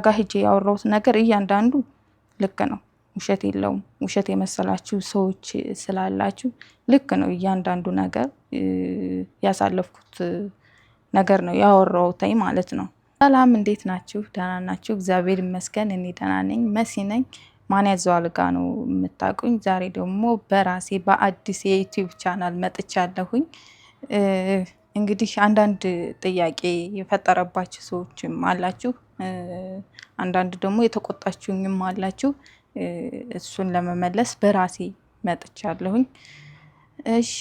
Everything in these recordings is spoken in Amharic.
ጋር ሄጄ ያወራሁት ነገር እያንዳንዱ ልክ ነው፣ ውሸት የለውም። ውሸት የመሰላችሁ ሰዎች ስላላችሁ ልክ ነው። እያንዳንዱ ነገር ያሳለፍኩት ነገር ነው ያወራሁት ማለት ነው። ሰላም፣ እንዴት ናችሁ? ደህና ናችሁ? እግዚአብሔር ይመስገን እኔ ደህና ነኝ። መሲ ነኝ። ማን ያዘዋል ጋ ነው የምታውቁኝ። ዛሬ ደግሞ በራሴ በአዲስ የ YouTube channel መጥቻለሁኝ። እንግዲህ አንዳንድ ጥያቄ የፈጠረባችሁ ሰዎችም አላችሁ፣ አንዳንድ ደግሞ የተቆጣችሁኝም አላችሁ። እሱን ለመመለስ በራሴ መጥቻለሁኝ። እሺ፣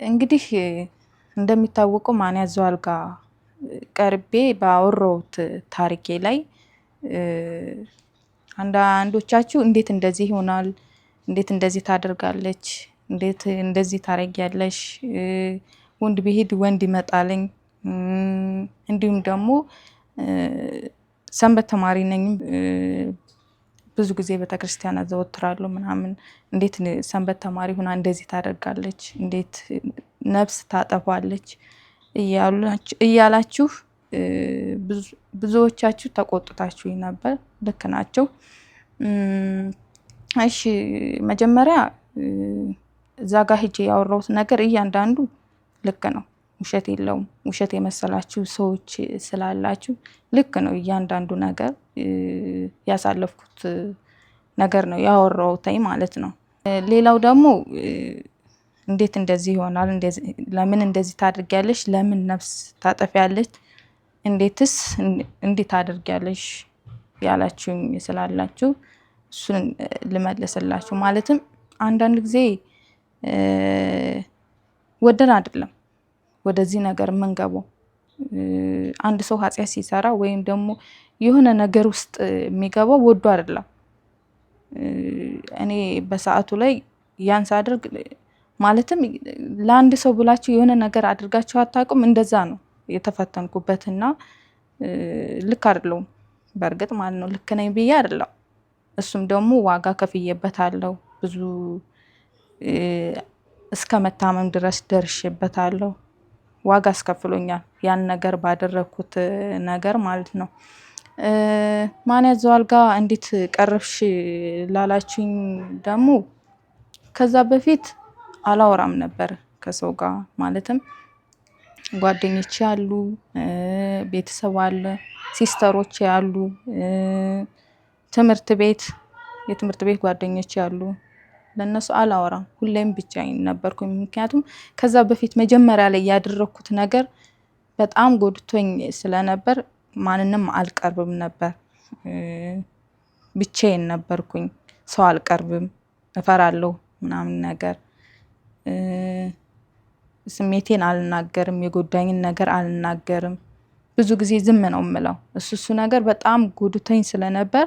እንግዲህ እንደሚታወቀው ማን ያዘዋል ጋ ቀርቤ ባወራሁት ታሪኬ ላይ አንዳንዶቻችሁ እንዴት እንደዚህ ይሆናል፣ እንዴት እንደዚህ ታደርጋለች፣ እንዴት እንደዚህ ታረጊያለሽ፣ ወንድ ቢሄድ ወንድ ይመጣልኝ፣ እንዲሁም ደግሞ ሰንበት ተማሪ ነኝ፣ ብዙ ጊዜ ቤተክርስቲያን አዘወትራለሁ ምናምን፣ እንዴት ሰንበት ተማሪ ሁና እንደዚህ ታደርጋለች፣ እንዴት ነፍስ ታጠፋለች እያላችሁ ብዙዎቻችሁ ተቆጥታችሁ ነበር። ልክ ናቸው። እሺ፣ መጀመሪያ እዛ ጋር ሄጄ ያወራሁት ነገር እያንዳንዱ ልክ ነው፣ ውሸት የለውም። ውሸት የመሰላችሁ ሰዎች ስላላችሁ ልክ ነው። እያንዳንዱ ነገር ያሳለፍኩት ነገር ነው ያወራሁት ማለት ነው። ሌላው ደግሞ እንዴት እንደዚህ ይሆናል? ለምን እንደዚህ ታድርጊያለሽ? ለምን ነፍስ ታጠፊያለሽ? እንዴትስ እንዴት ታደርጊያለሽ ያላችሁኝ ስላላችሁ እሱን ልመልስላችሁ። ማለትም አንዳንድ ጊዜ ወደን አይደለም ወደዚህ ነገር የምንገባው። አንድ ሰው ኃጢአት ሲሰራ ወይም ደግሞ የሆነ ነገር ውስጥ የሚገባው ወዶ አይደለም። እኔ በሰዓቱ ላይ ያን ሳደርግ፣ ማለትም ለአንድ ሰው ብላችሁ የሆነ ነገር አድርጋችሁ አታውቁም። እንደዛ ነው የተፈተንኩበትና ልክ አይደለሁም በእርግጥ ማለት ነው። ልክ ነኝ ብዬ አይደለም። እሱም ደግሞ ዋጋ ከፍዬበታለሁ። ብዙ እስከ መታመም ድረስ ደርሼበታለሁ። ዋጋ አስከፍሎኛል ያን ነገር ባደረግኩት ነገር ማለት ነው። ማን ያዘዋል ጋ እንዴት ቀረብሽ ላላችሁኝ ደግሞ ከዛ በፊት አላወራም ነበር ከሰው ጋር። ማለትም ጓደኞች ያሉ፣ ቤተሰብ አለ፣ sister ኦች ያሉ፣ ትምህርት ቤት የትምህርት ቤት ጓደኞች ያሉ፣ ለእነሱ አላወራም። ሁሌም ብቻዬን ነበርኩኝ። ምክንያቱም ከዛ በፊት መጀመሪያ ላይ ያደረግኩት ነገር በጣም ጎድቶኝ ስለነበር ማንንም አልቀርብም ነበር። ብቻዬን ነበርኩኝ። ሰው አልቀርብም፣ እፈራለሁ ምናምን ነገር፣ ስሜቴን አልናገርም፣ የጎዳኝን ነገር አልናገርም። ብዙ ጊዜ ዝም ነው የምለው። እሱ ነገር በጣም ጎድቶኝ ስለነበር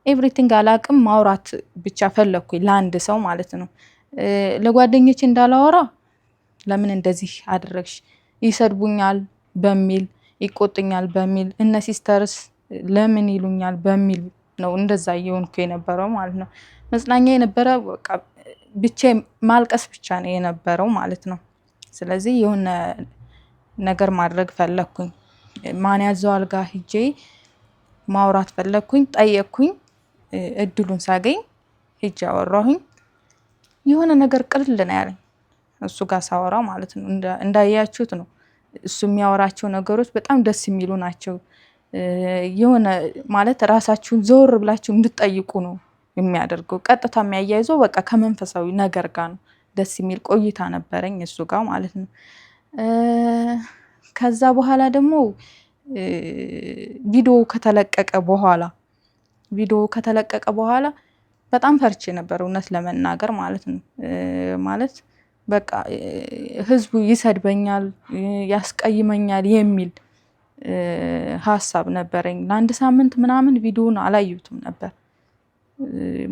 everything አላቅም፣ ማውራት ብቻ ፈለግኩኝ ለአንድ ሰው ማለት ነው። ለጓደኞቼ እንዳላወራ ለምን እንደዚህ አደረግሽ ይሰድቡኛል በሚል፣ ይቆጡኛል በሚል፣ እነ sisters ለምን ይሉኛል በሚል ነው እንደዛ እየሆንኩ የነበረው ማለት ነው። መጽናኛ የነበረ በቃ ብቻ ማልቀስ ብቻ ነው የነበረው ማለት ነው። ስለዚህ የሆነ ነገር ማድረግ ፈለግኩኝ። ማን ያዘዋል ጋር ሂጄ ማውራት ፈለግኩኝ፣ ጠየቅኩኝ። እድሉን ሳገኝ ሂጄ አወራሁኝ። የሆነ ነገር ቅልል ነው ያለኝ እሱ ጋር ሳወራ ማለት ነው። እንዳያችሁት ነው፣ እሱ የሚያወራቸው ነገሮች በጣም ደስ የሚሉ ናቸው። የሆነ ማለት ራሳችሁን ዘወር ብላችሁ እንድትጠይቁ ነው የሚያደርገው። ቀጥታ የሚያያይዘው በቃ ከመንፈሳዊ ነገር ጋር ነው። ደስ የሚል ቆይታ ነበረኝ እሱ ጋር ማለት ነው። ከዛ በኋላ ደግሞ ቪዲዮ ከተለቀቀ በኋላ በጣም ፈርቼ ነበር፣ እውነት ለመናገር ማለት ነው። ማለት በቃ ህዝቡ ይሰድበኛል፣ ያስቀይመኛል የሚል ሀሳብ ነበረኝ። ለአንድ ሳምንት ምናምን ቪዲዮውን አላየሁትም ነበር።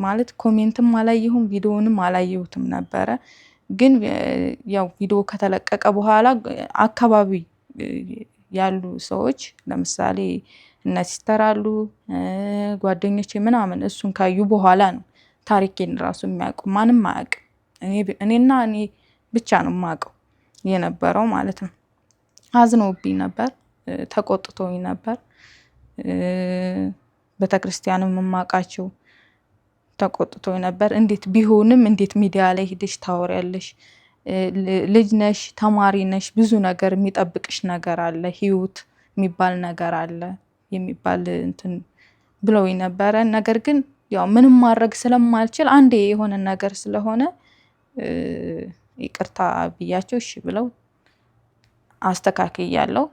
ማለት comment ም አላየሁም፣ ቪዲዮውንም አላየሁትም ነበረ። ግን ያው ቪዲዮ ከተለቀቀ በኋላ አካባቢ ያሉ ሰዎች፣ ለምሳሌ እነ sister አሉ፣ ጓደኞቼ ምናምን፣ እሱን ካዩ በኋላ ነው ታሪኬን ራሱ የሚያውቁ። ማንም አያውቅም። እኔና እኔ ብቻ ነው የማውቀው የነበረው ማለት ነው። አዝነውብኝ ነበር፣ ተቆጥተውኝ ነበር። ቤተክርስቲያንም የማውቃቸው ተቆጥቶ ነበር። እንዴት ቢሆንም እንዴት ሚዲያ ላይ ሂደሽ ታወሪያለሽ? ልጅ ነሽ፣ ተማሪ ነሽ፣ ብዙ ነገር የሚጠብቅሽ ነገር አለ፣ ህይወት የሚባል ነገር አለ የሚባል እንትን ብለው ነበረ። ነገር ግን ያው ምንም ማድረግ ስለማልችል አንዴ የሆነ ነገር ስለሆነ ይቅርታ ብያቸው እሺ ብለው አስተካክያለሁ።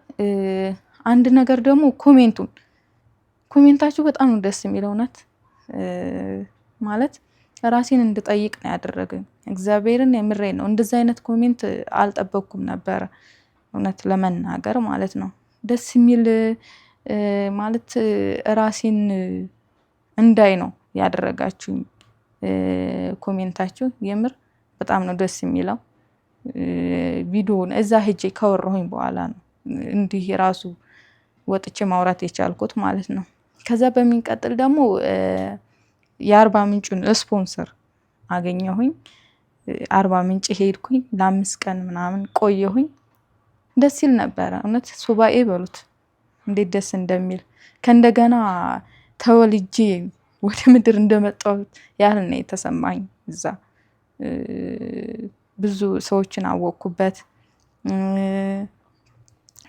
አንድ ነገር ደግሞ comment ኡን comment ኣችሁ በጣም ነው ደስ የሚለው እውነት ማለት ራሴን እንድጠይቅ ነው ያደረገኝ። እግዚአብሔርን የምሬ ነው። እንደዚህ አይነት comment አልጠበቅኩም ነበረ እውነት ለመናገር ማለት ነው። ደስ የሚል ማለት ራሴን እንዳይ ነው ያደረጋችሁኝ comment ኣችሁ የምር በጣም ነው ደስ የሚለው። ቪዲዮውን እዛ ሄጄ ካወራሁኝ በኋላ ነው እንዲህ ራሱ ወጥቼ ማውራት የቻልኩት ማለት ነው። ከዛ በሚቀጥል ደግሞ የአርባ ምንጩን ስፖንሰር አገኘሁኝ። አርባ ምንጭ ሄድኩኝ፣ ለ5 ቀን ምናምን ቆየሁኝ። ደስ ይል ነበረ እውነት ሱባኤ በሉት እንዴት ደስ እንደሚል፣ ከእንደገና ተወልጄ ወደ ምድር እንደመጣሁ ያህል ነው የተሰማኝ። እዛ ብዙ ሰዎችን አወቅኩበት፣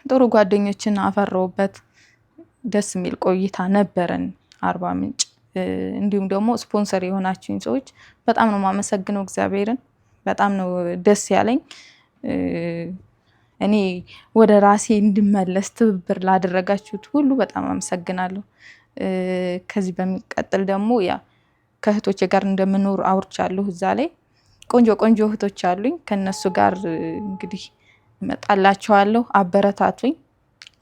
ጥሩ ጓደኞችን አፈራሁበት። ደስ የሚል ቆይታ ነበረን አርባ ምንጭ። እንዲሁም ደግሞ ስፖንሰር የሆናችሁኝ ሰዎች በጣም ነው የማመሰግነው እግዚአብሔርን። በጣም ነው ደስ ያለኝ። እኔ ወደ ራሴ እንድመለስ ትብብር ላደረጋችሁት ሁሉ በጣም አመሰግናለሁ። ከዚህ በሚቀጥል ደግሞ ያ ከእህቶቼ ጋር እንደምኖር አውርቻለሁ። እዛ ላይ ቆንጆ ቆንጆ እህቶች አሉኝ። ከእነሱ ጋር እንግዲህ እመጣላችኋለሁ። አበረታቱኝ።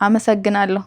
አመሰግናለሁ።